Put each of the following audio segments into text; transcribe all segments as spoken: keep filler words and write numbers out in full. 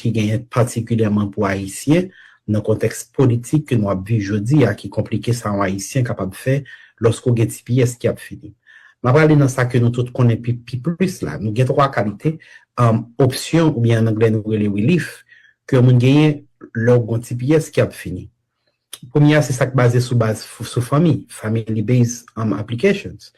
ki genyen patikilyèman pou Ayisyen nan kontèks politik ke nou ap viv jodi a, ki konplike sa yon Ayisyen kapab fè lòske w gen T P S ki ap fini. M ap ale nan sa ke nou tout konnen pi, pi plis la. Nou gen twa kalite, um, opsyon, oubyen an anglè nou rele relief, ke yon moun genyen lè w gen T P S ki ap fini. Premye a, se sa k baze sou baz, sou fanmi, family based, um, applications.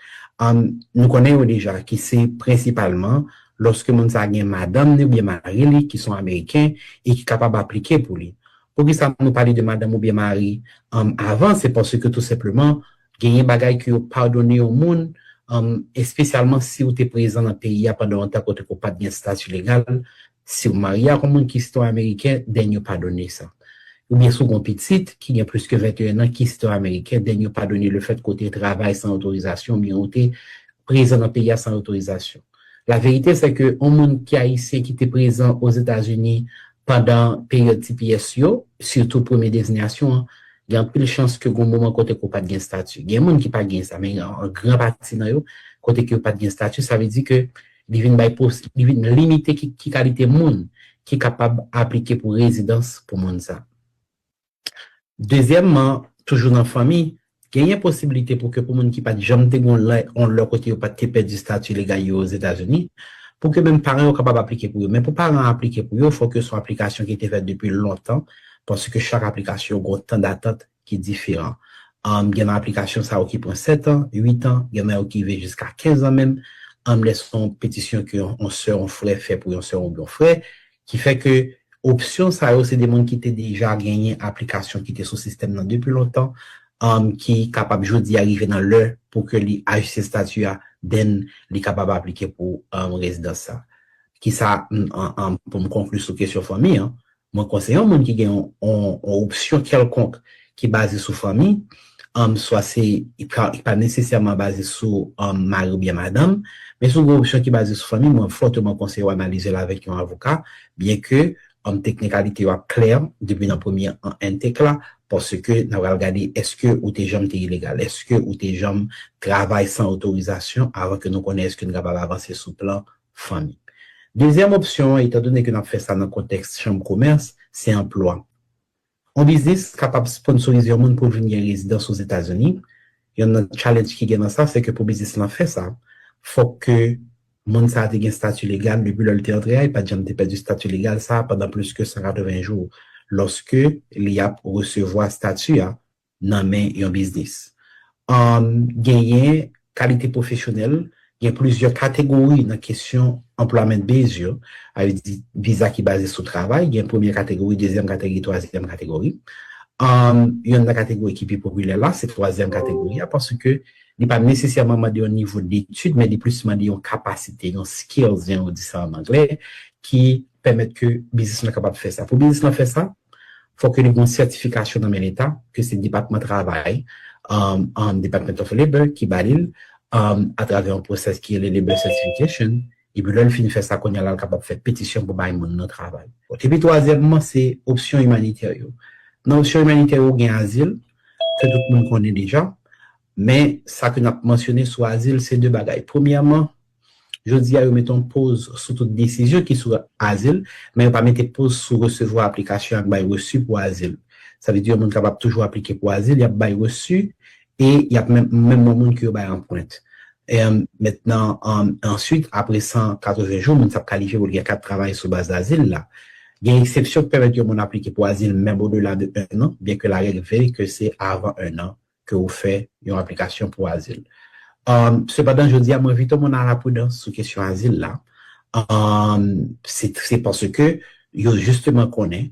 Um, nou konnen yo deja, ki se prensipalman lòske moun sa gen madanm ni oubyen mari li ki se yon Ameriken e ki kapab aplike pou li. Poukisa nou pale de madanm oubyen mari, um, avan? Se paske tou senpleman, genyen bagay ke yo padone yon moun, um, espesyalman si w te prezan nan peyi a pandan yon tan kote ke w pa t gen estati legal, si w marye ak yon moun ki sitwayen ameriken, then yo padone sa. Oubyen si w gen yon pitit ki gen plis ke venteyen an ki sitwayen ameriken, then yo padone lefèt ke w te travay san otorizasyon, oubyen w te prezan nan peyi a san otorizasyon. La verite, se ke yon moun ki ayisyen ki te prezan Ozetazini pandan peryòd T P S yo, sitou premye dezinyasyon an, gen anpil chans ke gen moman kote ke w pa t gen estati. Gen moun ki pa t gen sa, men an gran pati nan yo, kote ke yo pa t gen estati, sa vle di ke li vin bay pos-, li vin limite ki, ki kalite moun ki kapab aplike pou rezidans pou moun sa. Dezyèmman, toujou nan fanmi, genyen posiblite pou ke pou moun ki pa t janm te gen yon lè, yon lè kote yo pa t te pèdi estati legal yo Ozetazini, pou ke menm paran yo kapab aplike pou yo. Men pou paran an aplike pou yo, fòk yo se yon aplikasyon ki te fèt depi lontan, paske chak aplikasyon gen yon tan datant ki diferan. Um, gen nan aplikasyon sa yo ki pran sèt an, uit an, gen nan yo ki rive jiska kenz an menm. Um, lè se yon petisyon ke yon, yon sè, yon frè fè pou yon sè oubyen yon frè, ki fè ke opsyon sa yo, se de moun ki te deja genyen aplikasyon ki te sou sistèm nan depi lontan, um, ki kapab jodi a rive nan lè pou ke li ajiste estati a, then li kapab aplike pou, um, rezidans sa. Kisa, m, an, an, pou m konkli sou kesyon fanmi an, mwen konseye yon moun ki gen yon, yon, yon opsyon kèlkonk ki baze sou fanmi, um, swa se, li pa, li pa nesesèman baze sou, um, mari oubyen madanm, men si w gen yon opsyon ki baze sou fanmi, mwen fòteman konseye w analize l avèk yon avoka, byenke, um, teknikalite yo ap klè depi nan premye an, entèk la, paske n a pral gade èske ou te janm te ilegal, èske ou te janm travay san otorizasyon avan ke nou konnen èske n kapab avanse sou plan fanmi. Dezyèm opsyon an, etandone ke n ap fè sa nan kontèks chanm komès, se anplwa. Yon biznis kapab sponsorize yon moun pou l vin gen rezidans Ozetazini. Youn nan challenge ki gen nan sa, se ke pou biznis lan fè sa, fòk ke moun sa a te gen estati legal depi lè l te antre a, li pa t janm te pèdi estati legal sa a pandan plis ke san katreven jou, lòske li ap resevwa estati a nan men yon biznis. Um, genyen kalite pwofesyonèl, gen plizyè kategori nan kesyon employment base yo, sa vle di viza ki baze sou travay, gen premye kategori, dezyèm kategori, twazyèm kategori. Um, youn nan kategori ki pi popilè la, se twazyèm kategori a, paske li pa nesesèman mande yon nivo detid, men li plis mande yon kapasite, yon skills, jan yo di sa an anglè, ki pèmèt ke biznis lan kapab fè sa. Pou biznis lan fè sa, fòk ke li gen yon sètifikasyon nan men Leta, ke se Depatman Travay, um, um, Department of Labor, ki ba li l, um, atravè yon pwosès ki rele Labor Certification, epi lè l fin fè sa, kounye a la, l kapab fè petisyon pou bay moun nan travay. Epi twazyèmman, se opsyon imanitè yo. Nan opsyon imanitè yo, ou gen azil, ke tout moun konnen deja, men sa ke n ap mansyone sou azil, se de bagay. Premyèman, jodi a, yo mete yon poz sou tout desizyon ki sou azil, men yo pa mete poz sou resevwa aplikasyon ak bay resi pou azil. Sa vle di yon moun kapab toujou aplike pou azil, y ap bay resi e y ap menm, menm yon moun ke yo bay anprent. E, mentnan, an, answit, apre san katreven jou, moun sa ap kalifye pou l gen kat travay sou baz azil la. Gen eksepsyon ki pèmèt yon moun aplike pou azil menm odela de en an, byenke larèg vle ke se avan en an ke ou fè yon aplikasyon pou azil. Um, sepandan, jodi a, mwen envite moun a la pridans sou kesyon azil la. Um, se, se paske yo jisteman konnen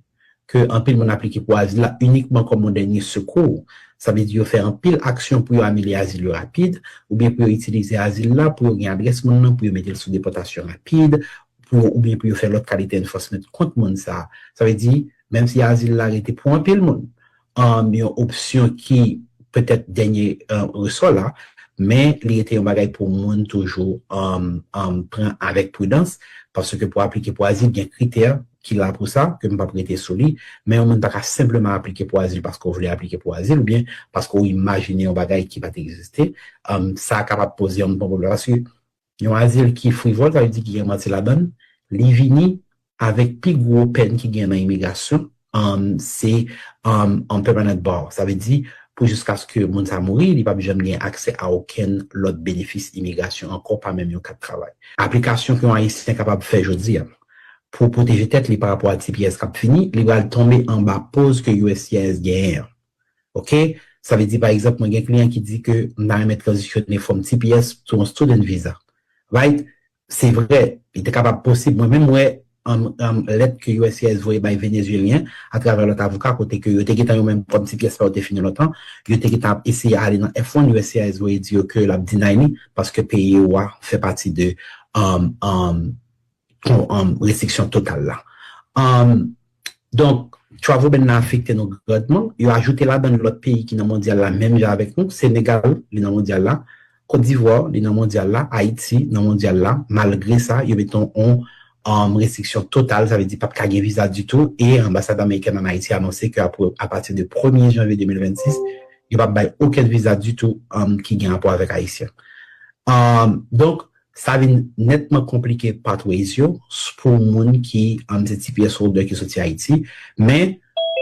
ke anpil moun aplike pou azil la inikman kòm yon dènye sekou. Sa vle di yo fè anpil aksyon pou yo anile azil yo rapid, oubyen pou yo itilize azil la, pou yo gen adrès moun nan, pou yo mete l sou depòtasyon rapid, pou, oubyen pou yo fè lòt kalite enforcement kont moun sa. Sa vle di, menm si azil la rete pou anpil moun, um, yon opsyon ki petèt dènye, uh, resò la, men li rete yon bagay pou moun toujou, um, um, pran avèk pridans, paske pou aplike pou azil, gen kritè ki la pou sa, ke m p ap rete sou li, men yon moun pa ka senpleman aplike pou azil paske w vle aplike pou azil, oubyen paske w imajine yon bagay ki pa t egziste, um, sa kapab poze yon bon pwoblèm, paske yon azil ki frivòl, sa vle di ki gen manti ladan l, li vini avèk pi gwo pèn ki gen nan imigrasyon, um, se um, um, permanent bar. Sa vle di, pou jiskaske moun sa mouri, li p ap janm gen aksè a okenn lòt benefis imigrasyon ankò, pa menm yon kat travay. Aplikasyon ke yon Ayisyen kapab fè jodi a pou pwoteje tèt li pa rapò a T P S k ap fini, li pral tonbe anba poz ke U S C I S genyen an. Oke? Sa vle di, pa egzanp, mwen gen kliyan ki di ke m ta renmen tranzisyone from T P S to yon student visa. Right? Se vre, li te kapab posib. Mwen menm, m wè um, um, lèt ke U S C I S voye bay Venezuelyen atravè lòt avoka, kote ke yo te gentan yo menm, kòm T P S pa yo te fini lontan, yo te gentan ap eseye ale nan F one, U S C I S voye di yo ke l ap deny li, paske peyi yo a fè pati de um, um, kon, um, restriksyon total la. Um, donk, travel ban nan afekte nou grandman. Yo ajoute ladan lòt peyi ki nan mondyal la, menm jan avèk nou. Senegal, li nan mondyal la. Kot Divwa, li nan mondyal la. Ayiti, nan mondyal la. Malgre sa, yo mete yon um, restriksyon total, sa vle di p ap ka gen viza ditou. E anbasad amerikèn an Ayiti anonse ke apre, apati de premye janvye de mil vennsis, yo p ap bay okenn viza ditou um, ki gen rapò avèk Ayisyen. Um, donk, sa vin nètman konplike pathways yo s- pou moun ki um, se T P S holder ki soti Ayiti. Men,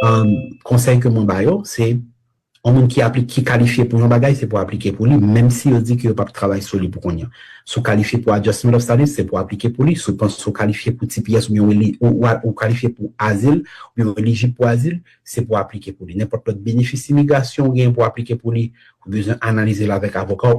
um, konsèy ke mwen ba yo, se yon moun ki apli, ki kalifye pou yon bagay, se pou aplike pou li, menm si yo di ke yo p ap travay sou li pou kounye a. Si w kalifye pou adjustment of status, se pou aplike pou li. Si w panse w kalifye pou T P S oubyen w eli- ou, ou, ou kalifye pou azil, oubyen w elijib pou azil, se pou aplike pou li. Nenpòt lòt benefis imigrasyon ou gen pou aplike pou li, ou bezwen analize l avèk avoka w.